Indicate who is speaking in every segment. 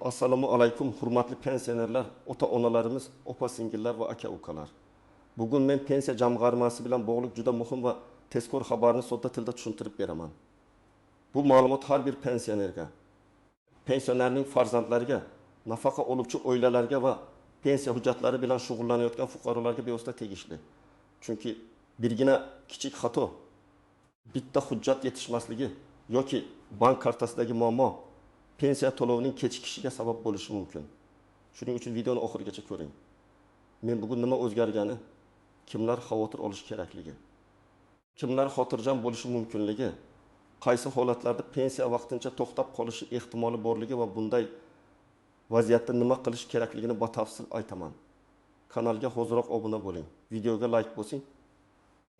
Speaker 1: Assalomu alaykum, hurmatli pensionerlar, ota-onalarimiz, opa-singillar va aka-ukalar. Bugun men pensiya jamg'armasi bilan bog'liq juda muhim va tezkor xabarni sodda tilda tushuntirib beraman. Bu ma'lumot har bir pensionerga, pensionerning farzandlariga, nafaqa oluvchi oilalarga va pensiya hujjatlari bilan shug'ullanayotgan fuqarolarga bevosita tegishli. Chunki birgina kichik xato, bitta hujjat yetishmasligi yoki bank kartasidagi muammo pensiya to'lovining kechikishiga sabab bo'lishi mumkin. Shuning uchun videoni oxirigacha ko'ring. Men bugun nima o'zgargani, kimlar xavotir olishi kerakligi, kimlar xotirjam bo'lishi mumkinligi, qaysi holatlarda pensiya vaqtincha to'xtab qolishi ehtimoli borligi va bunday vaziyatda nima qilish kerakligini batafsil aytaman. Kanalga hoziroq obuna bo'ling, videoga like bosing.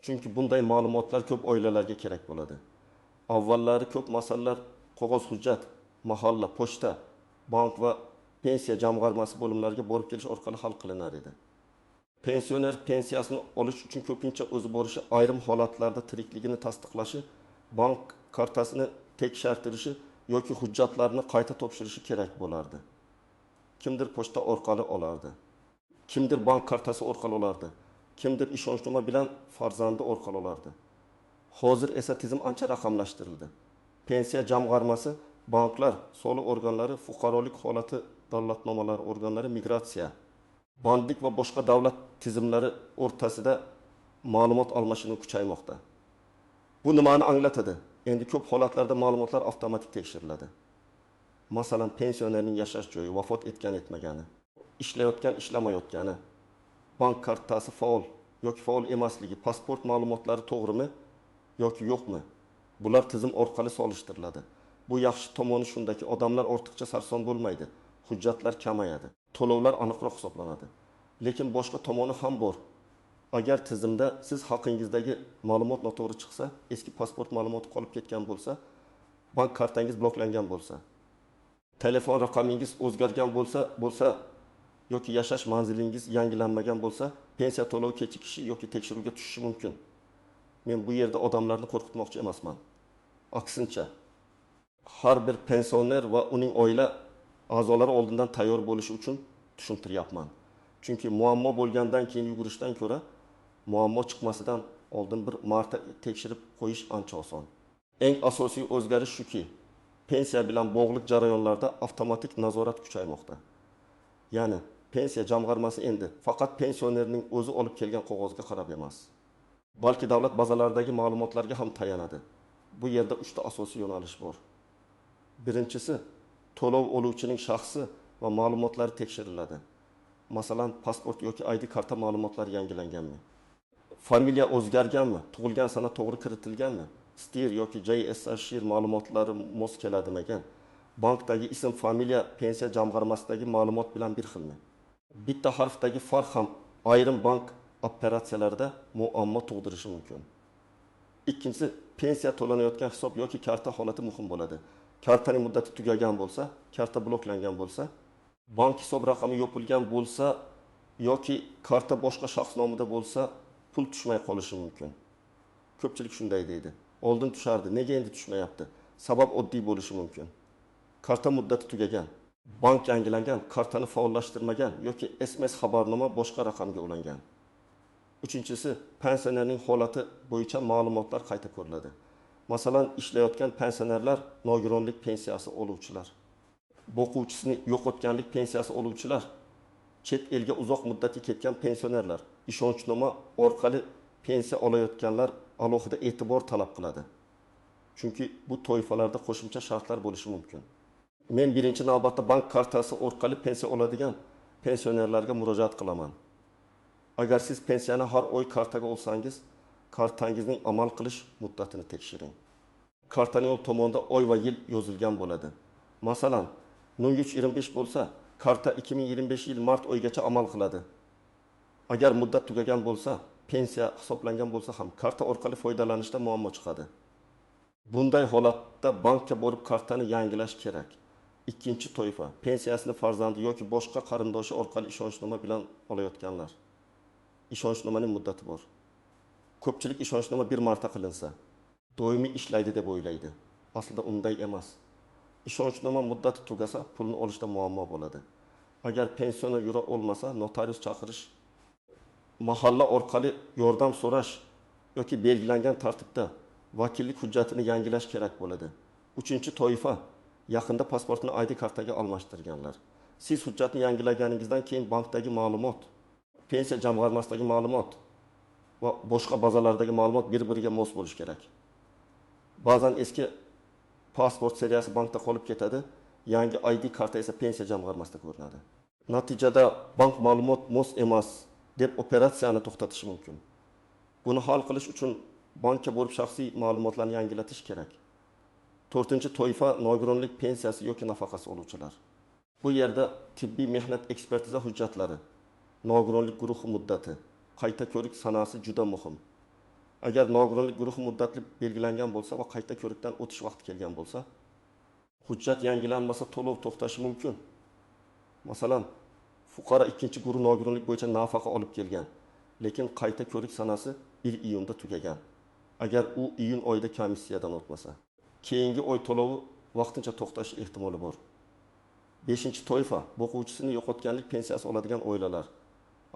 Speaker 1: Chunki bunday ma'lumotlar ko'p oilalarga kerak bo'ladi. Avvallari ko'p masalalar qog'oz hujjat, mahalla, pochta, bank va pensiya jamg'armasi bo'limlariga borib kelish orqali hal qilinar edi. Pensioner pensiyasini olish uchun ko'pincha o'zi borishi, ayrim holatlarda tirikligini tasdiqlashi, bank kartasini tekshirtirishi yoki hujjatlarni qayta topshirishi kerak bo'lardi. Kimdir pochta orqali olardi, kimdir bank kartasi orqali olardi, kimdir ishonchnoma bilan farzandi orqali olardi. Hozir esa tizim ancha raqamlashtirildi. Pensiya jamg'armasi, banklar, soliq organlari, fuqarolik holati dalolatnomalari organlari, migratsiya, bandlik va boshqa davlat tizimlari o'rtasida ma'lumot almashinuvi kuchaymoqda. Bu nimani anglatadi? Endi ko'p holatlarda ma'lumotlar avtomatik tekshiriladi. Masalan, pensionerning yashash joyi, vafot etgan etmagani, ishlayotgan ishlamayotgani, bank kartasi faol yoki faol emasligi, pasport ma'lumotlari to'g'rimi yoki yo'qmi? Bular tizim orqali solishtiriladi. Bu yaxshi tomoni shundaki, odamlar ortiqcha sarson bo'lmaydi, hujjatlar kamayadi, to'lovlar aniqroq hisoblanadi. Lekin boshqa tomoni ham bor. Agar tizimda siz haqingizdagi ma'lumot noto'g'ri chiqsa, eski pasport ma'lumoti qolib ketgan bo'lsa, bank kartangiz bloklangan bo'lsa, telefon raqamingiz o'zgargan bo'lsa yoki yashash manzilingiz yangilanmagan bo'lsa, pensiya to'lovi kechikishi yoki tekshiruvga tushishi mumkin. Men bu yerda odamlarni qo'rqitmoqchi emasman. Aksincha, har bir pensioner va uning oila a'zolari oldindan tayyor bo'lishi uchun tushuntiryapman. Chunki muammo bo'lgandan keyin yugurishdan ko'ra muammo chiqmasidan oldin bir marta tekshirib qo'yish ancha oson. Eng asosiy o'zgarish shuki, pensiya bilan bog'liq jarayonlarda avtomatik nazorat kuchaymoqda. Ya'ni pensiya jamg'armasi endi faqat pensionerning o'zi olib kelgan qog'ozga qarab emas, balki davlat bazalaridagi ma'lumotlarga ham tayanadi. Bu yerda 3 ta asosiy yo'nalish bor. Birinchisi, to'lov oluvchining shaxsi va ma'lumotlari tekshiriladi. Masalan, pasport yoki ID karta ma'lumotlari yangilanganmi? Familiya o'zgarganmi? Tug'ilgan sana to'g'ri kiritilganmi? STIR yoki JSShir ma'lumotlari mos keladimikan? Bankdagi ism, familiya pensiya jamg'armasidagi ma'lumot bilan bir xilmi? Bitta harfdagi farq ham ayrim bank operatsiyalarida muammo tug'dirishi mumkin. Ikkinchisi, pensiya to'lanayotgan hisob yoki karta holati muhim bo'ladi. Kartaning muddati tugagan bo'lsa, karta bloklangan bo'lsa, bank hisob raqami yopilgan bo'lsa yoki karta boshqa shaxs nomida bo'lsa, pul tushmay qolishi mumkin. Ko'pchilik shunday deydi. Oldin tushardi, nega endi tushmayapti? Sabab oddiy bo'lishi mumkin. Karta muddati tugagan, bank yangilangan, kartani faollashtirmagan yoki SMS xabarnoma boshqa raqamga ulangan. Uchinchisi, pensionerning holati bo'yicha ma'lumotlar qayta ko'riladi. Masalan, ishlayotgan pensionerlar, nogironlik pensiyasi oluvchilar, boquvchisini yo'qotganlik pensiyasi oluvchilar, chet elga uzoq muddatga ketgan pensionerlar, ishonchnoma orqali pensiya olayotganlar alohida e'tibor talab qiladi. Chunki bu toifalarda qo'shimcha shartlar bo'lishi mumkin. Men birinchi navbatda bank kartasi orqali pensiya oladigan pensionerlarga murojaat qilaman. Agar siz pensiyani har oy kartaga olsangiz, kartangizning amal qilish muddatini tekshiring. Kartaning old tomonida oy va yil yozilgan bo'ladi. Masalan, 0325 bo'lsa, karta 2025 yil mart oyigacha amal qiladi. Agar muddat tugagan bo'lsa, pensiya hisoblangan bo'lsa ham karta orqali foydalanishda muammo chiqadi. Bunday holatda bankka borib kartani yangilash kerak. Ikkinchi toifa, pensiyasini farzandi yoki boshqa qarindoshi orqali ishonchnoma bilan olayotganlar. Ishonchnomaning muddati bor. Ko'pchilik ishonchnoma bir marta qilinsa, doimiy ishlaydi deb o'ylaydi. Aslida unday emas. Ishonchnoma muddati tugasa, pulni olishda muammo bo'ladi. Agar pensioner yura olmasa, notarius chaqirish, mahalla orqali yordam so'rash yoki belgilangan tartibda vakillik hujjatini yangilash kerak bo'ladi. Uchinchi toifa: yaqinda pasportini ID kartaga almashtirganlar. Siz hujjatni yangilaganingizdan keyin bankdagi ma'lumot, pensiya jamg'armasidagi ma'lumot va boshqa bazalardagi ma'lumot bir-biriga mos bo'lishi kerak. Ba'zan eski pasport seriyasi bankda qolib ketadi, yangi ID karta esa pensiya jamg'armasida ko'rinadi. Natijada bank ma'lumot mos emas deb operatsiyani to'xtatishi mumkin. Buni hal qilish uchun bankka borib shaxsiy ma'lumotlarni yangilatish kerak. To'rtinchi toifa: nogironlik pensiyasi yoki nafaqasi oluvchilar. Bu yerda tibbiy mehnat ekspertiza hujjatlari, nogironlik guruhi muddati, qayta ko'rik sanasi juda muhim. Agar nogironlik guruhi muddati belgilangan bo'lsa va qayta ko'rikdan o'tish vaqti kelgan bo'lsa, hujjat yangilanmasa to'lov to'xtashi mumkin. Masalan, fuqaro ikkinchi guruh nogironlik bo'yicha nafaqa olib kelgan, lekin qayta ko'rik sanasi 1 iyunda tugagan. Agar u iyun oyida komissiyadan o'tmasa, keyingi oy to'lovi vaqtincha to'xtash ehtimoli bor. 5 toifa: boquvchisini yo'qotganlik pensiyasi oladigan oilalar,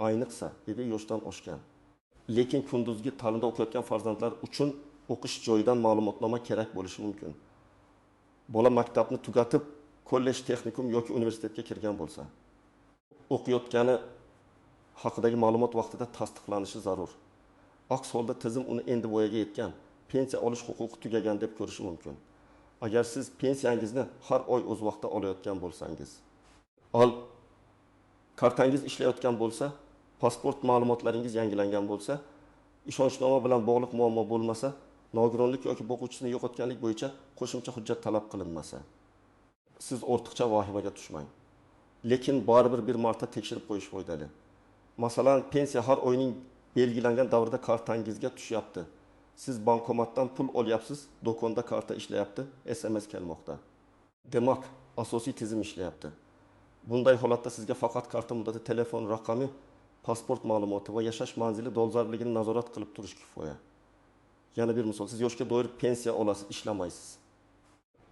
Speaker 1: ayniqsa 7 yoshdan oshgan, lekin kunduzgi ta'limda o'qiyotgan farzandlar uchun o'qish joyidan ma'lumotnoma kerak bo'lishi mumkin. Bola maktabni tugatib, kollej, texnikum yoki universitetga kirgan bo'lsa, o'qiyotgani haqidagi ma'lumot vaqtida tasdiqlanishi zarur. Aks holda tizim uni endi voyaga yetgan, pensiya olish huquqi tugagan deb ko'rishi mumkin. Agar siz pensiyangizni har oy o'z vaqtida olayotgan bo'lsangiz, kartangiz ishlayotgan bo'lsa, pasport ma'lumotlaringiz yangilangan bo'lsa, ishonchnoma bilan bog'liq muammo bo'lmasa, nogironlik yoki boquvchisini yo'qotganlik bo'yicha qo'shimcha hujjat talab qilinmasa, siz ortiqcha vahimaga tushmang. Lekin baribir bir marta tekshirib qo'yish foydali. Masalan, pensiya har oyning belgilangan davrida kartangizga tushyapti. Siz bankomatdan pul olyapsiz, do'konda karta ishlayapti, SMS kelmoqda. Demak, asosiy tizim ishlayapti. Bunday holatda sizga faqat karta muddati, telefon raqami, pasport ma'lumoti va yashash manzili dolzarbligini nazorat qilib turish kifoya. Yana bir misol, siz yoshga doir pensiya olasiz, ishlamaysiz.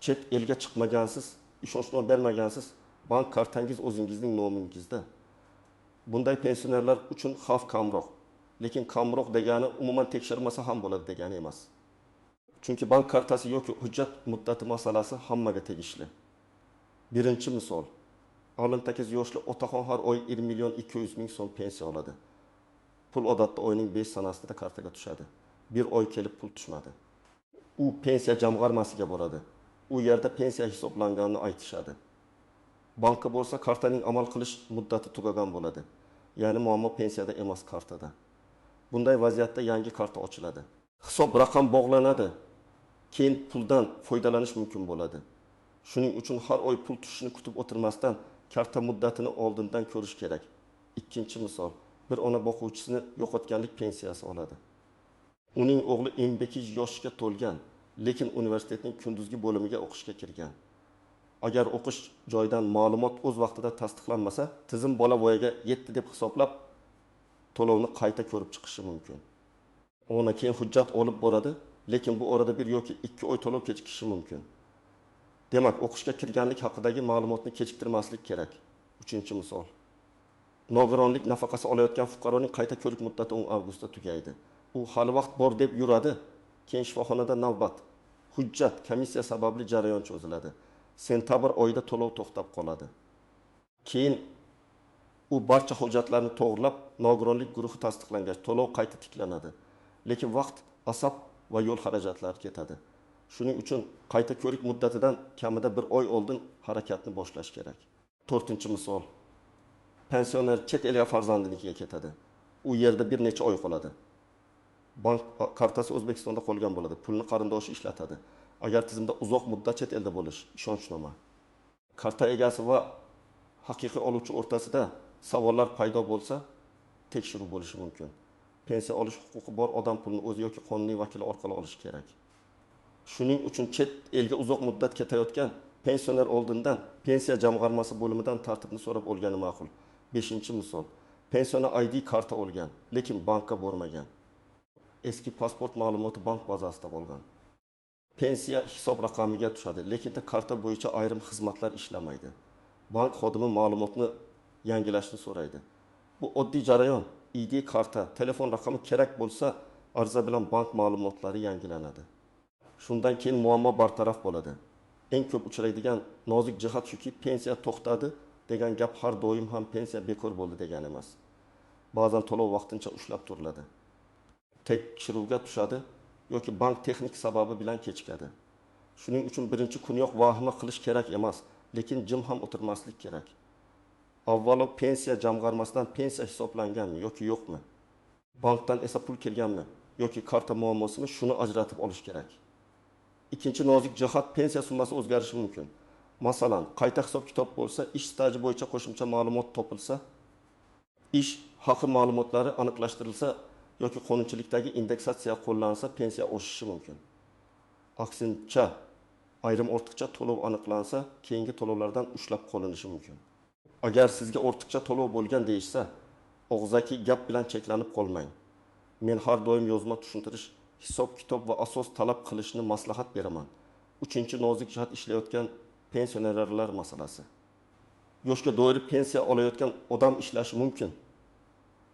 Speaker 1: Chet elga chiqmagansiz, ishonchnoma bermagansiz, bank kartangiz o'zingizning nomingizda. Bunday pensionerlar uchun xavf kamroq. Lekin kamroq degani umuman tekshirmasa ham bo'ladi degani emas. Chunki bank kartasi yoki hujjat muddati masalasi hammaga tegishli. Birinchi misol: 58 yoshli otaxon har oy 1 million 200 ming so'm pensiya oladi. Pul odatda oyning 5 sanasida kartaga tushadi. Bir oy kelib pul tushmadi. U pensiya jamg'armasiga boradi. U yerda pensiya hisoblanganini aytishadi. Bankka borsa kartaning amal qilish muddati tugagan bo'ladi. Ya'ni muammo pensiyada emas, kartada. Bunday vaziyatda yangi karta ochiladi. Hisob raqam bog'lanadi. Keyin puldan foydalanish mumkin bo'ladi. Shuning uchun har oy pul tushishini kutib o'tirmasdan karta muddatini oldindan ko'rish kerak. Ikkinchi misol: bir ona boquvchisini yo'qotganlik pensiyasi oladi. Uning o'g'li 22 yoshga to'lgan, lekin universitetning kunduzgi bo'limiga o'qishga kirgan. Agar o'qish joyidan ma'lumot o'z vaqtida tasdiqlanmasa, tizim bola voyaga yetdi deb hisoblab to'lovni qayta ko'rib chiqishi mumkin. Ona keyin hujjat olib boradi, lekin bu orada 1 yoki 2 oy to'lov kechikishi mumkin. Demak, o'qishga kirganlik haqidagi ma'lumotni kechiktirmaslik kerak. Uchinchi misol: nogironlik nafaqasi olayotgan fuqaroning qayta ko'rik muddati 10 avgustda tugaydi. U hali vaqt bor deb yuradi, keyin shifoxonada navbat, hujjat, komissiya sababli jarayon cho'ziladi. Sentabr oyida to'lov to'xtab qoladi. Keyin u barcha hujjatlarni to'g'rilab, nogironlik guruhi tasdiqlangach, to'lov qayta tiklanadi. Lekin vaqt, asab va yo'l xarajatlari ketadi. Shuning uchun qayta ko'rik muddatidan kamida 1 oy oldin harakatni boshlash kerak. To'rtinchi misol: pensioner chet elga farzandinikiga ketadi. U yerda bir necha oy qoladi. Bank kartasi O'zbekistonda qolgan bo'ladi. Pulni qarindoshi ishlatadi. Agar tizimda uzoq muddat chet elda bo'lish, ishonchnoma, karta egasi va haqiqiy oluvchi o'rtasida savollar paydo bo'lsa, tekshiruv bo'lishi mumkin. Pensiya olish huquqi bor odam pulni o'zi yoki qonuniy vakili orqali olishi kerak. Shuning uchun chet elga uzoq muddat ketayotgan pensioner oldindan pensiya jamg'armasi bo'limidan tartibni so'rab olgani ma'qul. 5-misol. Pensioner ID karta olgan, lekin bankka bormagan. Eski pasport ma'lumoti bank bazasida qolgan. Pensiya hisob raqamiga tushadi, lekin karta bo'yicha ayrim xizmatlar ishlamaydi. Bank xodimi ma'lumotni yangilashni so'raydi. Bu oddiy jarayon: ID, karta, telefon raqami kerak bo'lsa, ariza bilan bank ma'lumotlari yangilanadi. Shundan keyin muammo bartaraf bo'ladi. Eng ko'p uchraydigan nozik jihat shuki, pensiya to'xtadi degan gap har doim ham pensiya bekor bo'ldi degani emas. Ba'zan to'lov vaqtincha ushlab turiladi, tekshiruvga tushadi yoki bank texnik sababi bilan kechikadi. Shuning uchun birinchi kuniyoq vahima qilish kerak emas, lekin jim ham o'tirmaslik kerak. Avvalo pensiya jamg'armasidan pensiya hisoblanganmi yoki yo'qmi? Bankdan esa pul kelganmi yoki karta muammosimi, shuni ajratib olish kerak. Ikkinchi nozik jihat, pensiya summasi o'zgarishi mumkin. Masalan, qayta hisob-kitob bo'lsa, ish staji bo'yicha qo'shimcha ma'lumot topilsa, ish haqi ma'lumotlari aniqlashtirilsa yoki qonunchilikdagi indeksatsiya qo'llansa, pensiya oshishi mumkin. Aksincha, ayrim ortiqcha to'lov aniqlansa, keyingi to'lovlardan ushlab qolinishi mumkin. Agar sizga ortiqcha to'lov bo'lgan deyishsa, og'zaki gap bilan cheklanib qolmang. Men har doim yozma tushuntirish, hisob-kitob va asos talab qilishni maslahat beraman. Uchinchi nozik jihat, ishlayotgan pensionerlar masalasi. Yoshga doir pensiya olayotgan odam ishlashi mumkin.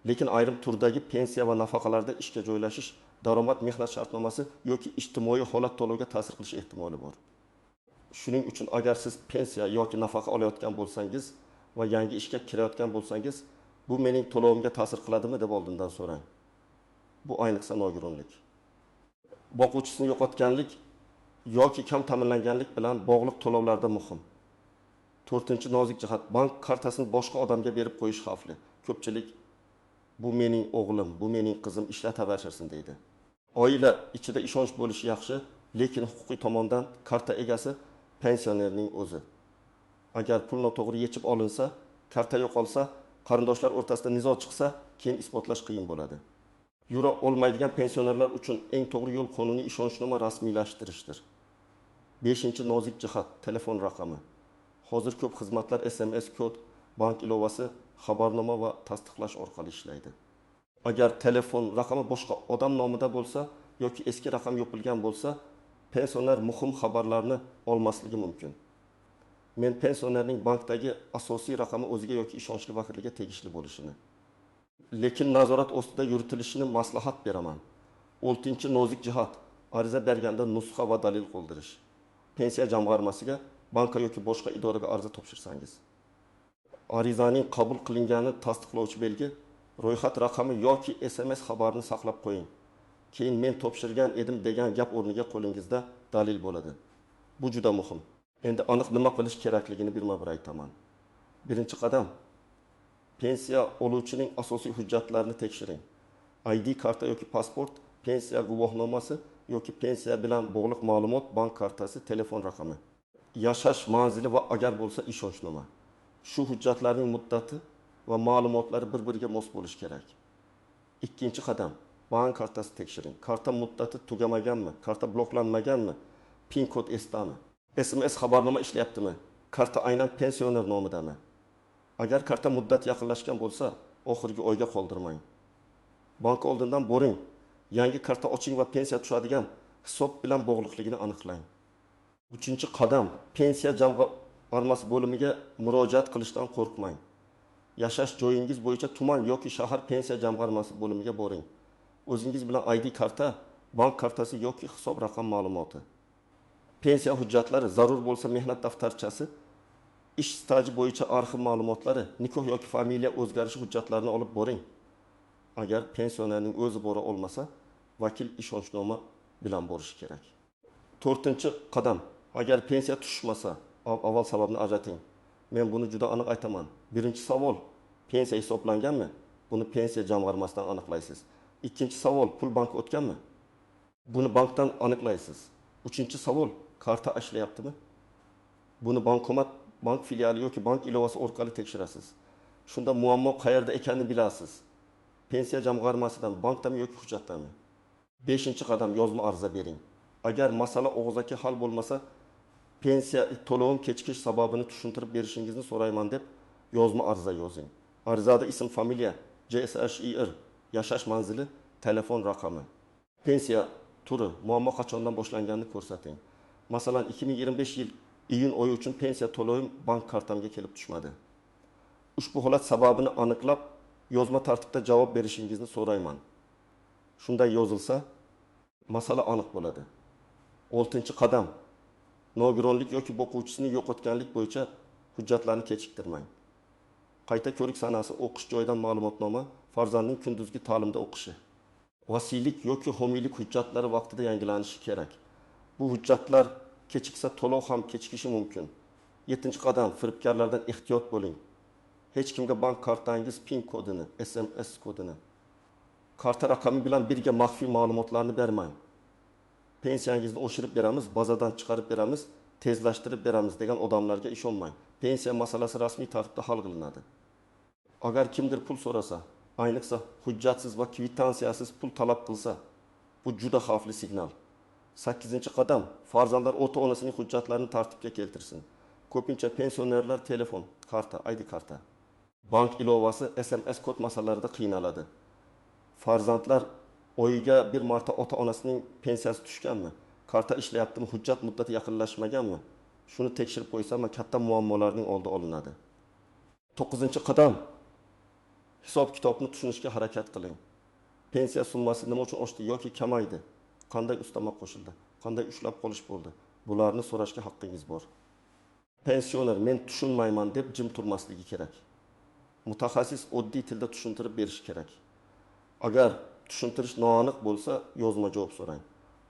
Speaker 1: Lekin ayrim turdagi pensiya va nafaqalarda ishga joylashish, daromad, mehnat shartnomasi yoki ijtimoiy holat to'lovga ta'sir qilish ehtimoli bor. Shuning uchun agar siz pensiya yoki nafaqa olayotgan bo'lsangiz va yangi ishga kirayotgan bo'lsangiz, bu mening to'lovimga ta'sir qiladimi deb oldindan so'rang. Bu ayniqsa nogironlik, boquvchisini yo'qotganlik yoki kam ta'minlanganlik bilan bog'liq to'lovlarda muhim. To'rtinchi nozik jihat, bank kartasini boshqa odamga berib qo'yish xavfli. Ko'pchilik bu mening o'g'lim, bu mening qizim, ishlataversin deydi. Oila ichida ishonch bo'lishi yaxshi, lekin huquqiy tomondan karta egasi pensionerning o'zi. Agar pul noto'g'ri yechib olinsa, karta yo'qolsa, qarindoshlar o'rtasida nizo chiqsa, keyin isbotlash qiyin bo'ladi. Yura olmaydigan pensionerlar uchun eng to'g'ri yo'l qonuniy ishonchnoma rasmiylashtirishdir. Beshinchi nozik jihat, telefon raqami. Hozir ko'p xizmatlar SMS kod, bank ilovasi, xabarnoma va tasdiqlash orqali ishlaydi. Agar telefon raqami boshqa odam nomida bo'lsa yoki eski raqam yopilgan bo'lsa, pensioner muhim xabarlarni olmasligi mumkin. Men pensionerning bankdagi asosiy raqami o'ziga yoki ishonchli vakiliga tegishli bo'lishini, lekin nazorat ostida yuritilishini maslahat beraman. Oltinchi nozik jihat, ariza berganda nusxa va dalil qoldirish. Pensiya jamg'armasiga, banka yoki boshqa idoraga ariza topshirsangiz, arizaning qabul qilinganini tasdiqlovchi belgi, ro'yxat raqami yoki SMS xabarini saqlab qo'ying. Keyin men topshirgan edim degan gap o'rniga qo'lingizda dalil bo'ladi. Bu juda muhim. Endi aniq nima qilish kerakligini birma-bir aytaman. Birinchi qadam, pensiya oluvchining asosiy hujjatlarini tekshiring. ID karta yoki pasport, pensiya guvohnomasi yoki pensiya bilan bog'liq ma'lumot, bank kartasi, telefon raqami, yashash manzili va agar bo'lsa ishonchnoma. Shu hujjatlarning muddati va ma'lumotlari bir-biriga mos bo'lishi kerak. Ikkinchi qadam, bank kartasi tekshiring. Karta muddati tugamaganmi? Karta bloklanmaganmi? PIN kod esdami? SMS xabarnoma ishlayaptimi? Karta aynan pensioner nomidami? Agar karta muddat yaqinlashgan bo'lsa, oxirgi oyga qoldirmang. Bank oldindan boring, yangi karta oching va pensiya tushadigan hisob bilan bog'liqligini aniqlang. Uchinchi qadam, pensiya jamg'armasi bo'limiga murojaat qilishdan qo'rqmang. Yashash joyingiz bo'yicha tuman yoki shahar pensiya jamg'armasi bo'limiga boring. O'zingiz bilan ID karta, bank kartasi yoki hisob raqam ma'lumoti, pensiya hujjatlari, zarur bo'lsa mehnat daftarchasi, ish staji bo'yicha arxiv ma'lumotlari, nikoh yoki familiya o'zgarishi hujjatlarini olib boring. Agar pensionerning o'zi bora olmasa, vakil ishonchnoma bilan borishi kerak. To'rtinchi qadam, agar pensiya tushmasa, avval sababni ajrating. Men buni juda aniq aytaman. Birinchi savol, pensiya hisoblanganmi? Buni pensiya jamg'armasidan aniqlaysiz. Ikkinchi savol, pul bankka o'tganmi? Buni bankdan aniqlaysiz. Uchinchi savol, karta ishlayaptimi? Buni bankomat, bank filiali yoki bank ilovasi orqali tekshirasiz. Shunda muammo qayerda ekanini bilasiz. Pensiya jamg'armasidan, bankdami yoki hujjatdami? Beshinchi qadam, yozma ariza bering. Agar masala og'zaki hal bo'lmasa, pensiya to'lovim kechikish sababini tushuntirib berishingizni so'rayman deb yozma ariza yozing. Arizada ism, familiya, JSHIR, yashash manzili, telefon raqami, pensiya turi, muammo qachondan boshlanganini ko'rsating. Masalan, 2025 yil iyun oyi uchun pensiya to'lovim bank kartamga kelib tushmadi. Ushbu holat sababini aniqlab, yozma tartibda javob berishingizni so'rayman. Shunday yozilsa, masala aniq bo'ladi. Oltinchi qadam. Nogironlik yoki boquvchisini yo'qotganlik bo'yicha hujjatlarni kechiktirmang. Qayta ko'rik sanasi, o'qish joyidan ma'lumotnoma, farzandning kunduzgi ta'limda o'qishi. Vasiylik yoki homiylik hujjatlari vaqtida yangilanishi kerak. Bu hujjatlar kechiksa to'lov ham kechikishi mumkin. Yettinchi qadam. Firibgarlardan ehtiyot bo'ling. Hech kimga bank kartangiz PIN kodini, SMS kodini, karta raqami bilan birga maxfiy ma'lumotlarni bermang. Pensiyangizni oshirib beramiz, bazadan chiqarib beramiz, tezlashtirib beramiz degan odamlarga ishonmang. Pensiya masalasi rasmiy tartibda hal qilinadi. Agar kimdir pul so'rasa, ayniqsa hujjatsiz va kvitansiyasiz pul talab qilsa, bu juda xavfli signal. Sakkizinchi qadam. Farzandlar ota-onasining hujjatlarini tartibga keltirsin. Ko'pincha pensionerlar telefon, karta, ID karta, bank ilovasi, SMS kod masalalarida qiynaladi. Farzandlar oyiga bir marta ota-onasining pensiyasi tushganmi, karta ishlayaptimi, hujjat muddati yaqinlashmaganmi? Shuni tekshirib qo'ysa, katta muammolarning oldi olinadi. To'qqizinchi qadam. Hisob-kitobni tushunishga harakat qiling. Pensiya summasi nima uchun oshdi yoki kamaydi? Qanday ustama qo'shildi? Qanday ushlab qolish bo'ldi? Bularni so'rashga haqqingiz bor. Pensioner men tushunmayman deb jim turmasligi kerak. Mutaxassis oddiy tilda tushuntirib berishi kerak. Agar tushuntirish noaniq bo'lsa, yozma javob so'rang.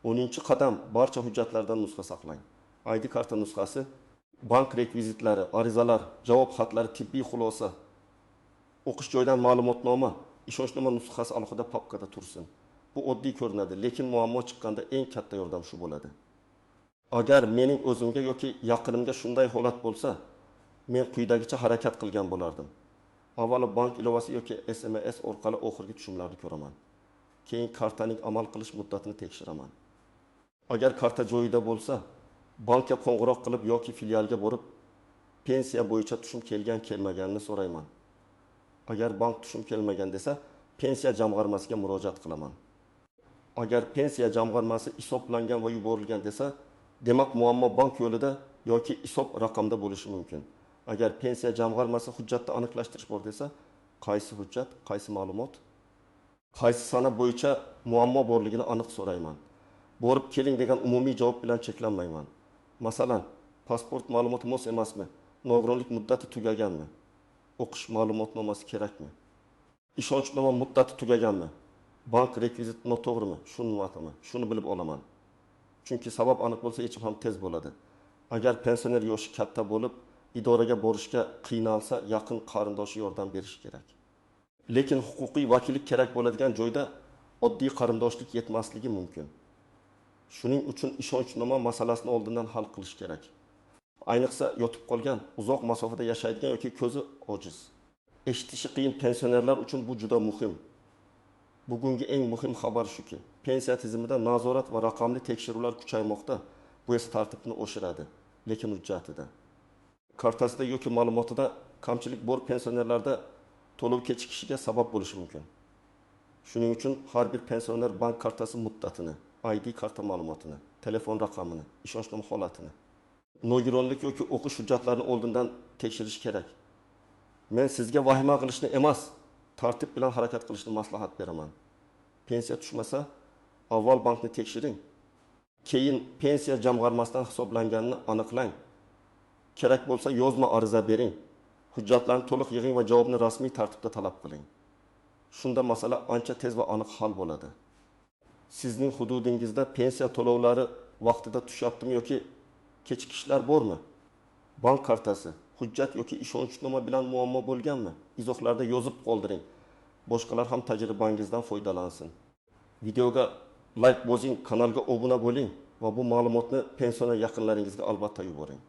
Speaker 1: 10 qadam. Barcha hujjatlardan nusxa saqlang. ID karta nusxasi, bank rekvizitlari, arizalar, javob xatlari, tibbiy xulosa, o'qish joyidan ma'lumotnoma, ishonchnoma nusxasi alohida papkada tursin. Bu oddiy ko'rinadi, lekin muammo chiqqanda eng katta yordam shu bo'ladi. Agar mening o'zimga yoki yaqinimga shunday holat bo'lsa, men quyidagicha harakat qilgan bo'lardim. Avvalo bank ilovasi yoki SMS orqali oxirgi tushumlarni ko'raman. Keyin kartaning amal qilish muddatini tekshiraman. Agar karta joyida bo'lsa, bankka qo'ng'iroq qilib yoki filialga borib pensiya bo'yicha tushum kelgan kelmaganini so'rayman. Agar bank tushum kelmagan desa, pensiya jamg'armasiga murojaat qilaman. Agar pensiya jamg'armasi hisoblangan va yuborilgan desa, demak muammo bank yo'lida yoki hisob raqamda bo'lishi mumkin. Agar pensiya jamg'armasi hujjatda aniqlashtirish bor desa, qaysi hujjat, qaysi ma'lumot, qaysi sana bo'yicha muammo borligini aniq so'rayman. Borib keling degan umumiy javob bilan cheklanmayman. Masalan, pasport ma'lumoti mos emasmi? Nogironlik muddati tugaganmi? O'qish ma'lumotnomasi kerakmi? Ishonchnoma muddati tugaganmi? Bank rekviziti noto'g'rimi? Shuni shuni bilib olaman. Chunki sabab aniq bo'lsa, yechim ham tez bo'ladi. Agar pensioner yoshi katta bo'lib, idoraga borishga qiynalsa, yaqin qarindoshi yordam berishi kerak. Lekin huquqiy vakillik kerak bo'ladigan joyda oddiy qarindoshlik yetmasligi mumkin. Shuning uchun ishonchnoma masalasini oldindan hal qilish kerak. Ayniqsa yotib qolgan, uzoq masofada yashaydigan yoki ko'zi ojiz, eshitishi qiyin pensionerlar uchun bu juda muhim. Bugungi eng muhim xabar shuki, pensiya tizimida nazorat va raqamli tekshiruvlar kuchaymoqda. Bu esa tartibni oshiradi, lekin hujjatida, kartasida yoki ma'lumotida kamchilik bor pensionerlarda to'lov kechikishiga sabab bo'lishi mumkin. Shuning uchun har bir pensioner bank kartasi muddatini, ID karta ma'lumotini, telefon raqamini, ishonchnoma holatini, nogironlik yoki o'qish hujjatlarini oldindan tekshirish kerak. Men sizga vahima qilishni emas, tartib bilan harakat qilishni maslahat beraman. Pensiya tushmasa, avval bankni tekshiring, keyin pensiya jamg'armasidan hisoblanganini aniqlang. Kerak bo'lsa yozma ariza bering. Hujjatlarni to'liq yig'ing va javobni rasmiy tartibda talab qiling. Shunda masala ancha tez va aniq hal bo'ladi. Sizning hududingizda pensiya to'lovlari vaqtida tushyaptimi yoki kechikishlar bormi? Bank kartasi, hujjat yoki ishonchnoma bilan muammo bo'lganmi? Izohlarda yozib qoldiring. Boshqalar ham tajribangizdan foydalansin. Videoga like bosing, kanalga obuna bo'ling va bu ma'lumotni pensioner yaqinlaringizga albatta yuboring.